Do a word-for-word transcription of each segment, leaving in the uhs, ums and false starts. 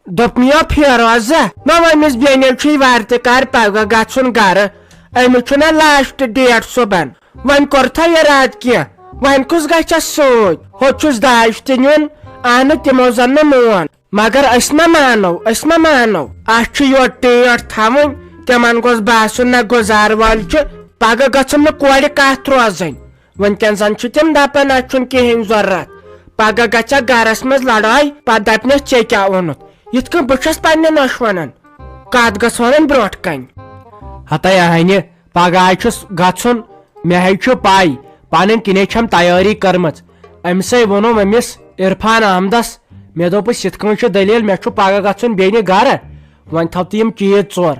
دوٚپمَے فیروزہ، نہ أمِس بیٚنہِ چھُے وارٕ تہِ کر پگاہ گژھُن گرٕ، أمِس چھُنہ لاسٹ ڈیٹ صُبحن۔ وۄنۍ کوٚرتھا یہِ راتھ کینٛہہ؟ وۄنۍ کُس گژھٮ۪س سۭتۍ؟ ہُہ چھُس داج تہِ نیُن، اہنہٕ تِمو زن نہٕ مون۔ مگر أسۍ ما مانو، أسۍ ما مانو؟ اَسہِ چھُ یورٕ ٹیٹھ تھاوٕنۍ، تِمن گوٚژھ باسُن نہ گُزار وٲلۍ چھِ، پگاہ گٔژھٕم نہٕ کورِ کتھ روزٕنۍ۔ وٕنکیٚن زن چھِ تِم دپان، اَسہِ چھُنہٕ کِہیٖنۍ ضروٗرت۔ پگاہ گژھٮ۪کھ گرس منٛز لڑٲے، پتہٕ دپنَس، "ژےٚ کیٛاہ اوٚنُتھ؟" یِتھ کٔنۍ بہٕ چھَس پننہِ نۄشہِ ونان، کتھ گٔژھ ونٕنۍ برونٛٹھ کنہِ۔ ہتے اہنہِ، پگاہ چھُس گژھُن، مےٚ ہے چھُ پَے، پنٕنۍ کِنۍ چھَم تیٲری کٔرمٕژ۔ أمۍ سٕے ووٚنُم أمِس عرفان احمدس، مےٚ دوٚپُس، "یِتھ کٔنۍ چھُ دٔلیٖل، مےٚ چھُ پگاہ گژھُن بیٚنہِ گرٕ، وۄنۍ تھاو تہٕ یِم چیٖز ژور۔"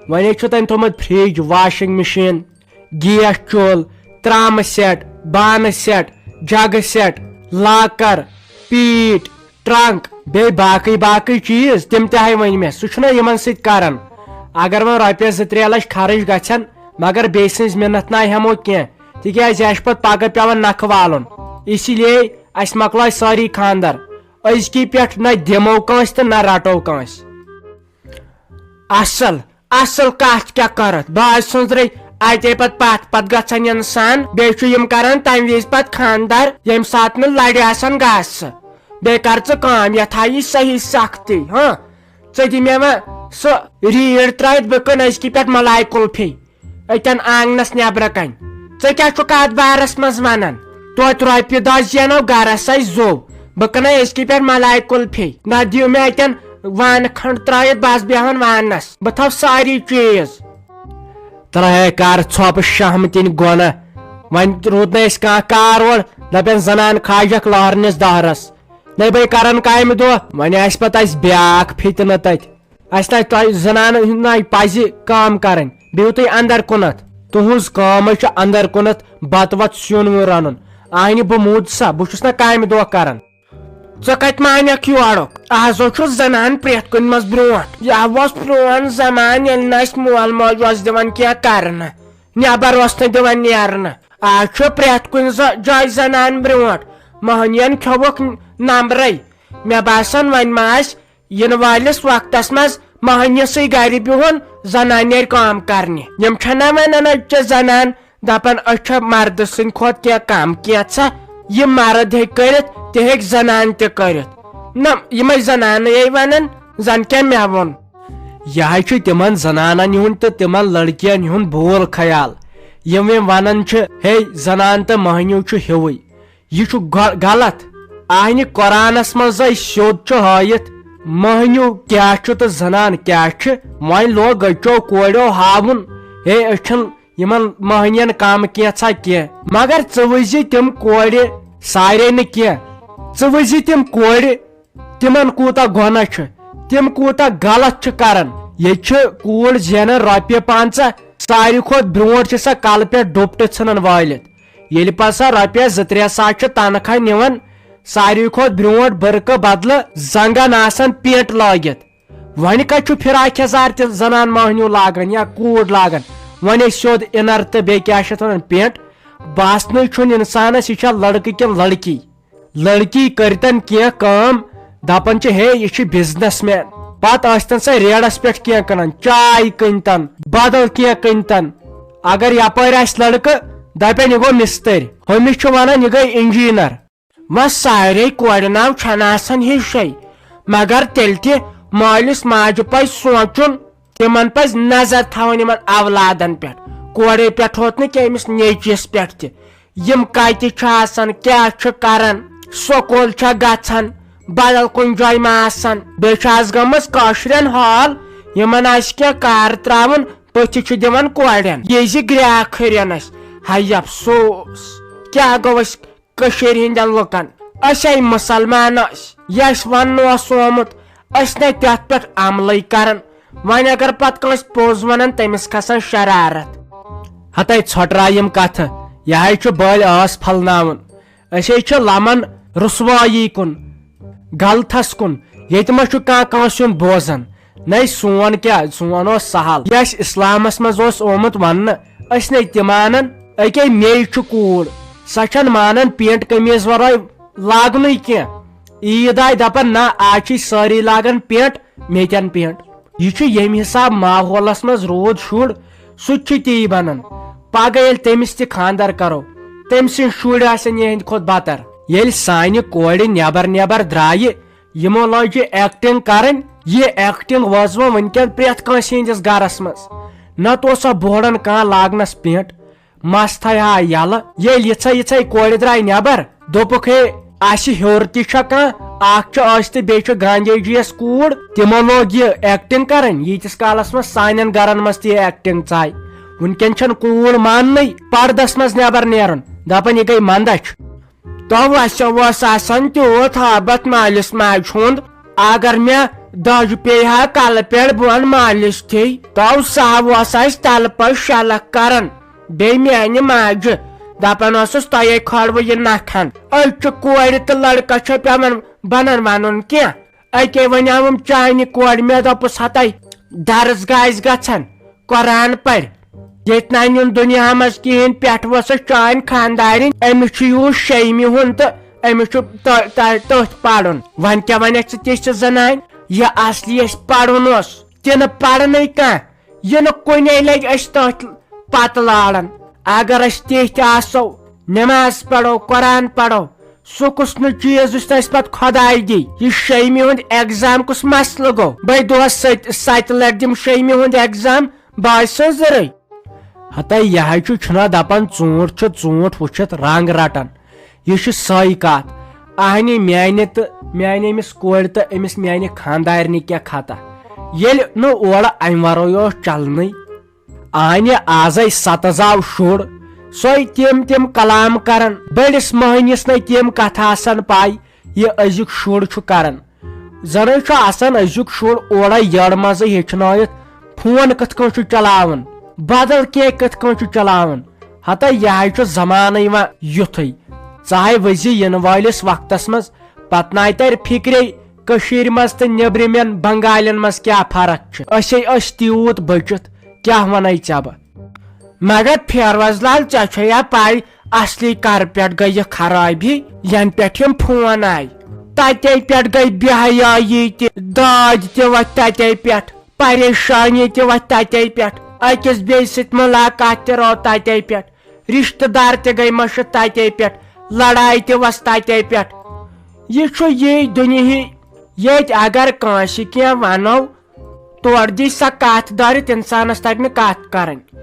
وۄنۍ ہے چھُ تٔمۍ تھوٚمُت فرج، واشنگ مشین، گیس چول، ترامہٕ سیٹ، بانہٕ سیٹ، جگہٕ سیٹ، لاکر، پیٖٹ، ٹرنک، بیٚیہِ باقٕے باقٕے چیٖز، تِم تہِ ہاے ؤنۍ مےٚ۔ سُہ چھُنہ یِمن سۭتۍ کران۔ اگر وۄنۍ رۄپیس زٕ ترٛےٚ لچھ خرٕچ گژھن، مگر بیٚیہِ سٕنٛز مِنتھ نہ ہٮ۪مو کینٛہہ، تِکیازِ اَسہِ چھُ پتہٕ پگہہ پٮ۪وان نکھٕ والُن۔ اسی لیے اَسہِ مۄکلٲے سٲری خانٛدر۔ أزکی پٮ۪ٹھ نہ دِمو کٲنٛسہِ تہٕ نہ رٹو کٲنٛسہِ۔ اصل، اصل کتھ کیٛاہ کٔرٕتھ؟ بہٕ حظ سوٚنٛزرے اتے پتہٕ پتھ پتہٕ گژھان انسان۔ بیٚیہِ چھُ یِم کران تمہِ وِزِ پتہٕ خانٛدر، ییٚمہِ ساتہٕ نہٕ لرِ آسان گاسہٕ۔ بیٚیہِ کر ژٕ کٲم، یتھ ہاوی صحیح سختی، ہاں؟ ژٕ دِ مےٚ وۄنۍ سُہ ریٖڑ ترٲوِتھ، بہٕ کٕنہٕ أزکی پٮ۪ٹھ ملاے کُلفی أتٮ۪ن آنگنس نٮ۪برٕ کنہِ۔ ژٕ کیٛاہ چھُکھ اتھ بارس منٛز ونان؟ توتہِ رۄپیہِ دہ زینو گرس اسہِ زو۔ بہٕ کٕنَے أزکی پٮ۪ٹھ ملاے کُلفی۔ نہ دِیِو مےٚ اتٮ۪ن وانہٕ کھنٛڈ ترٲوِتھ، بس بیٚہوان وانس۔ بہٕ تھاوٕ سٲری چیٖز۔ ترٛہے کر ژھۄپہٕ شہمتٕنۍ گۄنہ۔ وۄنۍ روٗد نہٕ اَسہِ کانٛہہ کار اورٕ، دپن زنان کھاجکھ لہرنِس دہرس۔ نَے بے کرن کامہِ دۄہ، وۄنۍ آسہِ پتہٕ اَسہِ بیٛاکھ فتنہٕ تتہِ۔ اَسہِ نَے تۄہہِ زنانن ہُنٛد نَے پزِ کٲم کرٕنۍ، بِہِو تُہۍ اندر کُنتھ۔ تُہنٛز کٲم چھِ اندر کُنتھ بتہٕ وتہٕ سیُن ویُن رنُن۔ آہنہِ بہٕ موٗد سا، بہٕ چھُس نہ کامہِ دۄہ کران۔ ژٕ کتہِ مانکھ یورُک؟ آز حظ چھُ زنان پرٛٮ۪تھ کُنہِ منٛز برونٛٹھ۔ یہِ اوس پرون زمان، ییٚلہِ نہٕ اَسہِ مول موج اوس دِوان کینٛہہ کرنہٕ، نٮ۪بر اوس نہٕ دِوان نیرنہٕ۔ آز چھُ پرٛٮ۪تھ کُنہِ ز-، جایہِ زنان برونٛٹھ۔ مۄہنِین کھیوٚوُکھ نمبرے۔ مےٚ باسان، وۄنۍ ما آسہِ یِنہٕ وٲلِس وقتس منٛز مۄہنِسٕے گرِ بِہُن، زنانہِ نیرِ کٲم کرنہِ۔ یِم چھَنہ وَنان أزچہِ زنان، دپان، أسۍ چھا مردٕ سٕنٛدِ کھۄتہٕ کینٛہہ کم کینٛژھا؟ یہِ مرد ہیٚکہِ کٔرِتھ، تہِ ہیٚکہِ زنان تہِ کٔرِتھ۔ نہ، یِمے زنانہٕ یے ونان، زن کیٛاہ مےٚ ووٚن۔ یہِ حظ چھُ تِمن زنانن ہُنٛد تہٕ تِمن لڑکین ہُنٛد بول خیال، یِم یِم ونان چھِ، ہے، زنان تہٕ مۄہنیو چھُ ہیوُے۔ یہِ چھُ غ-، غلط۔ آہنہِ قرآنس منٛز زَے سیوٚد چھُ ہٲیِتھ، مۄہنیو کیٛاہ چھُ تہٕ زنان کیٛاہ چھِ۔ وۄنۍ لوگ أکیو کوریو ہاوُن، ہے، أسۍ چھِنہٕ یِمن مۄہنین کم کینٛژھا کینٛہہ۔ مگر ژٕ وٕچھ زِ تِم کورِ، سارے نہٕ کینٛہہ، ژٕ وٕچھ زِ تِم کورِ، تِمن کوٗتاہ گۄناہ چھُ، تِم کوٗتاہ غلط چھِ کران۔ ییٚتہِ چھِ کوٗر زینان رۄپیہِ پنٛژاہ، ساروی کھۄتہٕ برونٛٹھ چھِ سۄ کلہٕ پٮ۪ٹھ ڈُپٹہٕ ژھٕنان وٲلِتھ۔ ییٚلہِ پتہٕ سۄ رۄپیس زٕ ترٛےٚ ساس چھِ تنخواہ نِوان، ساروی کھۄتہٕ برونٛٹھ بٕرکہٕ بدلہٕ زنٛگن آسان پینٹ لٲگِتھ۔ وۄنۍ کتہِ چھُ فراک یزار تہِ زنان مۄہنیو لاگان یا کوٗر لاگان؟ وۄنۍ ٲسۍ سیوٚد اِنر تہٕ بیٚیہِ کیٛاہ چھِ اتھ ونان، پینٹ۔ باسنٕے چھُنہٕ انسانس یہِ چھا لڑکہٕ کِنہٕ لڑکی۔ لڑکی کٔرتن کینٛہہ کٲم، دپان چھِ، ہے، یہِ چھِ بزنس مین۔ پتہٕ ٲسۍتن سۄ ریڈس پٮ۪ٹھ کینٛہہ کٕنان، چاے کٕنتن، بدل کینٛہہ کٕنتن۔ اگر یپٲرۍ آسہِ لڑکہٕ، دپن، یہِ گوٚو مستٔرۍ، ہُمِس چھِ ونان، یہِ گٔے انجینر۔ وۄنۍ سارے کورِ ناو چھنہٕ آسان ہِشے، مگر تیٚلہِ تہِ مٲلِس ماجہِ پزِ سونٛچُن، تِمن پزِ نظر تھاوٕنۍ یِمن اولادن پٮ۪ٹھ۔ کورے پٮ۪ٹھ ہوت نہٕ کینٛہہ، أمِس نیٚچوِس پٮ۪ٹھ تہِ۔ یِم کتہِ چھِ آسان، کیٛاہ چھِ کران، سکوٗل چھا گژھان، بدل کُنہِ جایہِ ما آسان؟ بیٚیہِ چھِ آز گٔمٕژ کٲشرٮ۪ن حال، یِمن آسہِ کینٛہہ کار ترٛاوُن، پٔژھِ چھِ دِوان کورٮ۪ن۔ یہِ زِ گرٛاکھ ہُرٮ۪ن اَسہِ۔ ہاے افسوس، کیٛاہ گوٚو اَسہِ کٔشیٖرِ ہِنٛدٮ۪ن لُکن؟ أسۍ ہے مُسلمان ٲسۍ، یہِ اَسہِ وننہٕ اوس آمُت، أسۍ نَے تَتھ پٮ۪ٹھ عملٕے کران۔ وۄنۍ اگر پتہٕ کٲنٛسہِ پوٚز ونان، تٔمِس کھسان شرارت۔ ہتے ژھۄٹراے یِم کتھٕ، یہِ ہے چھُ بٔلۍ ٲس پھلناوُن۔ أسۍ ہے چھِ لمن رسوایی کُن، غلطس کُن۔ ییٚتہِ ما چھُ کانٛہہ کٲنٛسہِ ہُنٛد بوزان؟ نَے سون کیٛاہ، سون اوس سہل۔ یہِ اَسہِ اسلامس منٛز اوس آمُت وننہٕ، أسۍ نَے تہِ مانان۔ أکے مے چھُ کوٗر، سۄ چھَنہٕ مانان پینٹ قمیٖض ورٲے لاگنُے کینٛہہ۔ عیٖد آے دپان، نہ، آز چھِ سٲری لاگان پینٹ، میٚتٮ۪ن پینٹ۔ یہِ چھُ ییٚمہِ حساب ماحولس منٛز روٗد شُر، سُہ تہِ چھُ تی بنان۔ پگاہ ییٚلہِ تٔمِس تہِ خانٛدر کرو، تٔمۍ سٕنٛدۍ شُرۍ آسن یِہنٛدِ کھۄتہٕ بدتر۔ ییٚلہِ سانہِ کورِ نٮ۪بر نٮ۪بر درٛایہِ، یِمو لٲج یہِ ایکٹنگ کرٕنۍ۔ یہِ ایکٹنگ وٲژ وۄنۍ وٕنکٮ۪ن پرٛٮ۪تھ کٲنٛسہِ ہٕنٛدِس گرس منٛز۔ نتہٕ اوس سا بوڑن کانٛہہ لاگنس پینٹ، مس تھایہِ ہا یلہٕ۔ ییٚلہِ یِژھے یِژھے کورِ درٛایہِ نٮ۪بر، دوٚپُکھ، ہے، اسہِ ہیوٚر تہِ چھا کانٛہہ؟ اکھ چھِ أسۍ تہٕ بیٚیہِ چھِ گاندھی جی یس کوٗر۔ تِمو لوگ یہِ ایکٹنگ کرٕنۍ، ییٖتِس کالس منٛز سانٮ۪ن گرن منٛز تہِ یہِ ایکٹنگ ژاے۔ وٕنکٮ۪ن چھنہٕ کوٗر ماننٕے پردس منٛز نٮ۪بر نیرُن، دپان، یہِ گٔے مندچھ۔ تو وسیو اوس آسان تیوٗت ہابت مٲلِس ماجہِ ہُنٛد، اگر مےٚ دَج پیٚیہِ ہا کلہٕ پٮ۪ٹھ بۄن مٲلِس تھے۔ تو سہو اوس اسہِ تلہٕ پتہٕ شلکھ کران، بیٚیہِ میانہِ ماجہِ۔ دپان اوسُس، تۄہے کھٲلوٕ یہِ نکھن۔ أزچہِ کورِ تہٕ لڑکس چھا پٮ۪وان بنان ونُن کینٛہہ؟ اکے وۄنۍ آوُم چانہِ کورِ، مےٚ دوٚپُس، ہتے درس گاہ آسہِ گژھان، قرآن پرِ۔ ییٚتہِ نہ نیُن دُنیا منٛز کِہیٖنۍ، پٮ۪ٹھٕ ؤژھٕس چٲنۍ خانٛدارِنۍ، أمِس چھُ یوٗت شیٚیمہِ ہُنٛد تہٕ أمِس چھُ تٔ-، تٔ-، تٔتھۍ پرُن۔ وۄنۍ کیٛاہ ونکھ ژٕ تِژھ زنانہِ؟ یہِ اصلی اَسہِ پرُن اوس، تہِ نہٕ پرنٕے کانٛہہ، یہِ نہٕ کُنے لگہِ، أسۍ تٔتھۍ پتہٕ لاران۔ اگر أسۍ تِتھۍ آسو، نماز پرو، قرآن پرو، سُہ کُس نہٕ چیٖز یُس نہٕ اَسہِ پتہٕ خۄداے دی؟ یہِ شیٚیمہِ ہُنٛد ایگزام کُس مسلہٕ گوٚو؟ بٔے دۄہس سٔتۍ، ستہِ لٹہِ دِم شیٚیمہِ ہُنٛد ایگزام، بہٕ آسہِ سٕنٛزرٕے۔ ہتے یہِ ہا چھُ، چھُنا دپان، ژوٗنٛٹھ چھُ ژوٗنٛٹھ وٕچھِتھ رنٛگ رٹان۔ یہِ چھِ سۄے کتھ۔ اہنہِ میانہِ تہٕ میانہِ أمِس کورِ تہٕ أمِس میانہِ خانٛدارنہِ کیٛاہ خطا؟ ییٚلہِ نہٕ اورٕ امہِ ورٲے اوس چلنٕے۔ اہنہِ آزے ستہٕ زاو شُر، سۄے تِم تِم کلام کران، بٔڑِس مٔہنِس نے تِم کتھٕ آسان پاے، یہِ أزیُک شُر چھُ کران۔ زَنہٕ چھُ آسان أزیُک شُر اورَے یٔڑ منٛزٕے ہیٚچھنٲیِتھ فون کِتھ کٔنۍ چھُ چلاوُن، بدل کینٛہہ کِتھ کٔنۍ چھُ چلاوُن۔ ہتا یہِ ہَے چھُ زمانہٕ یِوان یُتھُے۔ ژٕ ہَے ؤزِ یِنہٕ وٲلِس وقتَس منٛز، پَتہٕ نَے تَرِ فِکرے کٔشیٖرِ منٛز تہٕ نیٚبرِمٮ۪ن بنگالٮ۪ن منٛز کیٛاہ فرق چھِ۔ أسے ٲسۍ تیوٗت بٔچِتھ، کیٛاہ وَنَے ژےٚ بہٕ؟ مگر فیروز لال، ژےٚ چھےٚ یا پَے، اصلی کر پٮ۪ٹھ گٔے یہِ خرٲبی؟ ینہٕ پٮ۪ٹھ یِم فون آے، تتے پٮ۪ٹھ گٔے بے حیٲیی تہِ، دٲدۍ تہِ وۄتھۍ تتے پٮ۪ٹھ، پریشٲنی تہِ وۄتھۍ تتے پٮ۪ٹھ، أکِس بیٚیِس سۭتۍ مُلاقات تہِ روو تتے پٮ۪ٹھ، رشتہٕ دار تہِ گٔے مٔشِتھ تتے پٮ۪ٹھ، لڑایہِ تہِ وژھ تتے پٮ۪ٹھ۔ یہِ چھُ یی دُنیہٕے، ییٚتہِ اگر کٲنٛسہِ کینٛہہ ونو، تورٕ دی سۄ کتھ دٲرِتھ، انسانس تگہِ نہٕ کتھ کرٕنۍ۔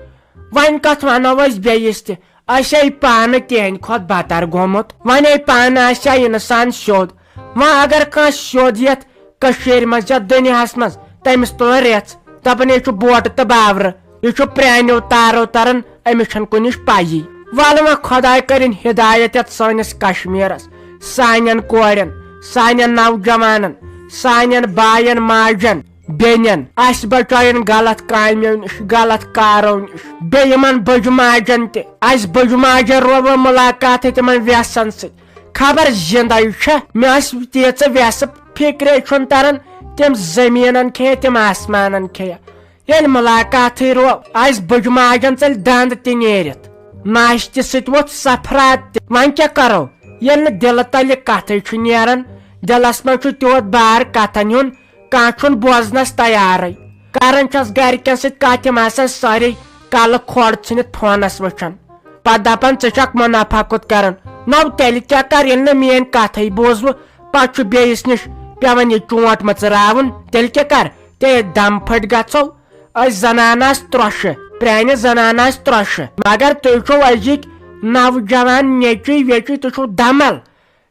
وۄنۍ کتھ ونو أسۍ بیٚیِس تہِ، اسے پانہٕ تِہنٛدِ کھۄتہٕ بدتر گوٚمُت۔ وۄنۍ ہے پانہٕ آسہِ ہا انسان سیوٚد۔ وۄنۍ اگر کانٛہہ سیوٚد یتھ کٔشیٖرِ منٛز، یتھ دُنیاہس منٛز، تٔمِس تُلن رٮ۪ژھ، دپان، یہِ چھُ بوٹہٕ تہٕ باورٕ، یہِ چھُ پرٛانیو تارو تران، أمِس چھَنہٕ کُنِچ پَیی۔ وَلہٕ وۄنۍ خۄداے کٔرِن ہدایت یَتھ سٲنِس کشمیٖرَس، سانٮ۪ن کورٮ۪ن، سانٮ۪ن نوجوانَن، سانٮ۪ن باین ماجن، بیٚنٮ۪ن۔ اَسہِ بچٲیِن غلط کامیو نِش، غلط کارو نِش۔ بیٚیہِ یِمن بٕجہِ ماجن تہِ۔ اَسہِ بٕجہِ ماجن روو وۄنۍ مُلاقاتٕے تِمن وٮ۪سن سۭتۍ۔ خبر زِندَے چھےٚ۔ مےٚ ٲسۍ تیٖژٕ وٮ۪سہٕ، فِکرے چھُنہٕ تران تِم زٔمیٖنن کھیٚیہِ، تِم آسمانن کھیٚیہِ۔ ییٚلہِ مُلاقاتٕے رو، اَسہِ بٕجہِ ماجن ژٔلۍ دَنٛد تہِ نیٖرِتھ۔ ناشتہِ سۭتۍ ووٚتھ سفرات تہِ۔ وۄنۍ کیٛاہ کرو؟ ییٚلہِ نہٕ دِلہٕ تلہِ کتھٕے چھُ نیران، دِلس منٛز چھُ تیوٗت بار کتھن ہُنٛد، کانٛہہ چھُنہٕ بوزنس تیارٕے۔ کران چھَس گرِکٮ۪ن سۭتۍ کتھ، تِم آسان سٲری کلہٕ کھۄڑ ژھٕنِتھ فونس وٕچھان۔ پتہٕ دپان، "ژٕ چھکھ منافع کوٚت کران؟" نو تیٚلہِ کیٛاہ کر، ییٚلہِ نہٕ میٲنۍ کتھٕے بوزوٕ، پتہٕ چھُ بیٚیِس نِش پٮ۪وان یہِ چونٛٹھ مژراوُن۔ تیٚلہِ کیٛاہ کر؟ تیٚلہِ دم پھٔٹۍ گژھو۔ أسۍ زنانہٕ آسہٕ ترٛۄشہِ، پرٛانہِ زنانہٕ آسہٕ ترٛۄشہِ، مگر تُہۍ چھِو أزِکۍ نوجوان نیٚچوۍ ویٚچوۍ، تُہۍ چھِو دمل۔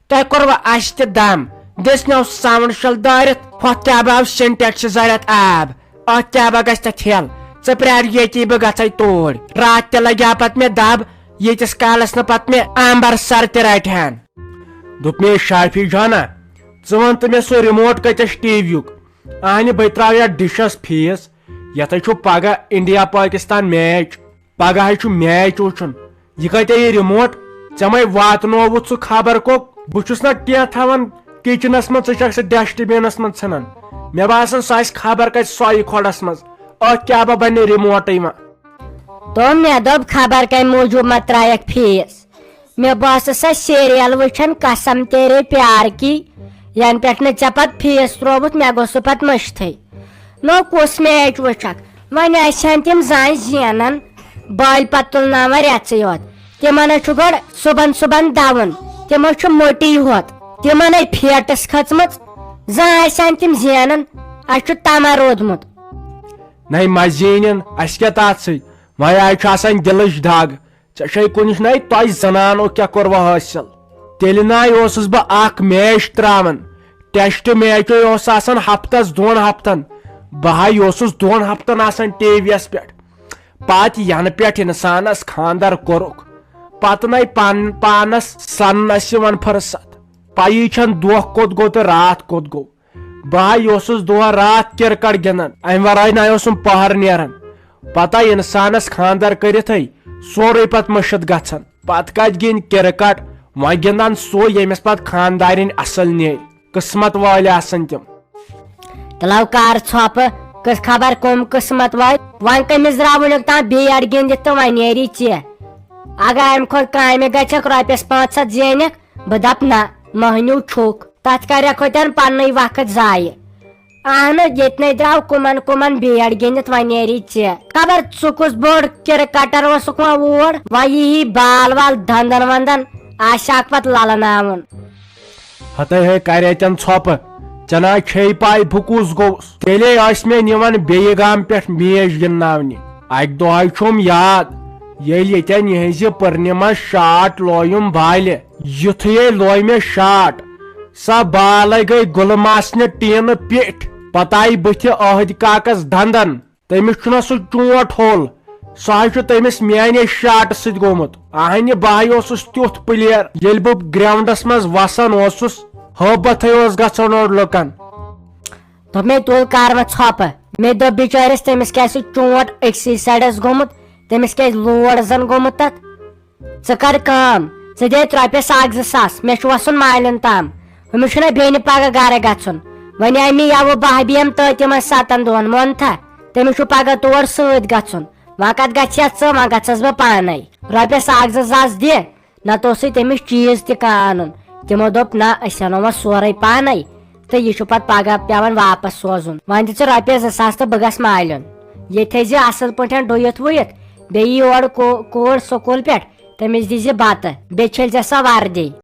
تۄہہِ کوٚروٕ اَسہِ تہِ دم؟ دِژنو ساوُنٛڈ شل دٲرِتھ، ہۄتھ کیٛاہ بہٕ آو سِنٹیکسہِ زٲرِتھ آب، اتھ کیٛاہ بہٕ گژھِ تتھ ہٮ۪ل؟ ژٕ پرٛار ییٚتی، بہٕ گژھے توٗرۍ۔ راتھ تہِ لگیٛاو پتہٕ مےٚ دب، ییٖتِس کالس نہٕ پتہٕ مےٚ امبر سر تہِ رٹہِ ہن۔ دوٚپ مےٚ، "شافی جانا، ژٕ وَن تہٕ مےٚ، سُہ رِموٹ کتہِ چھُ ٹی وی یُک؟ اہنہِ، بہٕ ترٛاوٕ یتھ ڈِشس فیٖس، یتھ ہے چھُ پگاہ انڈیا پاکستان میچ، پگاہ ہے چھُ میچ وٕچھُن، یہِ کتہِ یہِ رِموٹ؟ ژےٚ مَے واتنووُتھ سُہ خبر کوٚت؟ بہٕ چھُس نہ کینٛہہ تھاوان کچنس منٛز، ژٕ چھکھ سُہ ڈسٹ بِنس منٛز ژھٕنان۔ مےٚ باسان سُہ آسہِ خبر کتہِ سۄیہِ کھۄڈس منٛز۔ اتھ کیٛاہ بہ بنہِ رِموٹٕے وۄنۍ؟" تو مےٚ دوٚپ، خبر کمہِ موٗجوٗب ما ترٛایکھ فیٖس؟ مےٚ بہٕ ٲسٕس سۄ سیریل وٕچھان، قسم تیرے پیار کی، ینہٕ پٮ۪ٹھ نہٕ ژےٚ پتہٕ فیس ترووُتھ، مےٚ گوٚو سُہ پتہٕ مٔشتھٕے۔ نو کُس میچ وٕچھکھ؟ وۄنۍ آسہِ ہن تِم زانٛہہ زینان، بالہِ پتہٕ تُلناوان رٮ۪ژٕے یوت۔ تِمن ہے چھُ گۄڈٕ صُبحن صُبحن دَوُن، تِمو چھُ مٔٹی ہوت، تِمن ہے فیٹٕس کھٔژمٕژ۔ زانٛہہ آسہِ ہن تِم زینان، اَسہِ چھُ تَمہ روٗدمُت۔ نَے مہ زیٖنِن، اَسہِ کیٛاہ تَتھ سۭتۍ؟ وۄنۍ آے چھُ آسان دِلٕچ دگ۔ ژےٚ چھے کُنِچ نَے تۄہہِ زنانو کیٛاہ کوٚروٕ حٲصِل؟ تیٚلہِ نَے اوسُس بہٕ اکھ میچ ترٛاوان۔ ٹیسٹ میچے اوس آسان ہفتس دۄن ہفتن۔ بہٕ ہا اوسُس دۄن ہفتن آسان ٹی وی یس پٮ۪ٹھ۔ پتہٕ ینہٕ پٮ۪ٹھ انسانس خاندر کوٚرُکھ، پتہٕ نَے پن-، پانس سننس یِوان فرصت۔ پَیی چھَنہٕ دۄہ کوٚت گوٚو تہٕ راتھ کوٚت گوٚو۔ بہٕ ہا اوسُس دۄہ راتھ کرکٹ گِنٛدان، امہِ ورٲے نَے اوسُم پہر نیران۔ پتہ انسانس خاندر کٔرِتھٕے سورُے پتہٕ مٔشِتھ گژھان۔ پتہٕ کتہِ گِنٛدِ کرکٹ، وۄنۍ گِنٛدان سُہ، ییٚمِس پتہٕ خاندارِنۍ اصل نیرِ۔ قسمت وٲلۍ آسن تِم۔ تلو کر ژھۄپہٕ، کس خبر کم قسمت وٲلۍ۔ وۄنۍ کٔمِس درٛاو وُنیُک تام بیٹ گِنٛدِتھ تہٕ وۄنۍ نیری ژےٚ۔ اگر امہِ کھۄتہٕ کامہِ گژھکھ، رۄپیس پانٛژھ ہتھ زینکھ، بہٕ دپ نہ، مٔہنیو چھُکھ۔ تتھ کرکھ ہوتٮ۪ن پننُے وقت ضایع۔ اہنہٕ، ییٚتہِ نے درٛاو کُمن کُمن بیٹ گِنٛدِتھ، وۄنۍ نیری ژےٚ۔ خبر ژٕ کُس بوٚڑ کرکٹر اوسُکھ وۄنۍ اور، وۄنۍ یی بال وال دندن وندن، آسہِ ہاکھ پتہٕ للہٕ ناوُن۔ ہتے ہے کرے تن ژھۄپہٕ، ژےٚ نا چھے پاے بہٕ کُس گوٚوُس؟ تیٚلے ٲسۍ مےٚ نِوان بیٚیہِ گامہٕ پٮ۪ٹھ میچ گِنٛدناونہِ۔ اکہِ دۄہے چھُم یاد، ییٚلہِ ییٚتٮ۪ن یِہٕنٛزِ پٔرنہِ منٛز شاٹ لویُم بالہِ۔ یُتھُے لوے مےٚ شاٹ، سۄ بالے گٔے گُلہٕ ماسنہِ ٹیٖنہٕ پیٚٹھۍ۔ پتہٕ آیہِ بٕتھِ عٲہدۍ کاکس دندن۔ تٔمِس چھُنہ سُہ چونٹ ہوٚل، سُہ حظ چھُ تٔمِس میانے شاٹہٕ سۭتۍ گوٚمُت۔ اہنہِ بہٕ ہا اوسُس تیُتھ پلیر، ییٚلہِ بہٕ گراونڈس منٛز وسان اوسُس، ہٲبتھٕے اوس گژھان اورٕ لُکن۔ دوٚپ مےٚ، تُل کر وۄنۍ ژھۄپہٕ۔ مےٚ دوٚپ بِچٲرِس، تٔمِس کیٛازِ چھُ چونٹ أکسٕے سایڈس گوٚمُت، تٔمِس کیٛازِ لوڈ زن گوٚمُت تتھ؟ ژٕ کر کٲم، ژٕ دِ اَتہِ رۄپیَس اکھ زٕ ساس، مےٚ چھُ وَسُن مالیُن تام۔ ہُمِس چھُنہ بیٚنہِ پگاہ گرٕ گژھُن۔ وۄنۍ آیہِ مےٚ یَوٕ بہہ بیٚیَم تہٕ تِمن ستن دۄہن، مون تھا؟ تٔمِس چھُ پگاہ تور سۭتۍ گژھُن۔ وۄنۍ کتھ گژھِ ہا ژٕ، وۄنۍ گژھس بہٕ پانے۔ رۄپیَس اکھ زٕ ساس دِ، نتہٕ اوسُے تٔمِس چیٖز تہِ کانٛہہ اَنُن۔ تِمو دوٚپ، نہ، أسۍ اَنو وۄنۍ سورُے پانے، تہٕ یہِ چھُ پتہٕ پگاہ پٮ۪وان واپس سوزُن۔ وۄنۍ دِ ژٕ رۄپیَس زٕ ساس تہٕ بہٕ گژھٕ مالیُن۔ ییٚتہِ تھٲیزِ اصل پٲٹھۍ ڈُیِتھ وُیِتھ، بیٚیہِ یی اورٕ کو-، کوٗر سکوٗل پٮ۪ٹھ، تٔمِس دیٖزِ بتہٕ، بیٚیہِ چھٔلزِ سۄ وردی۔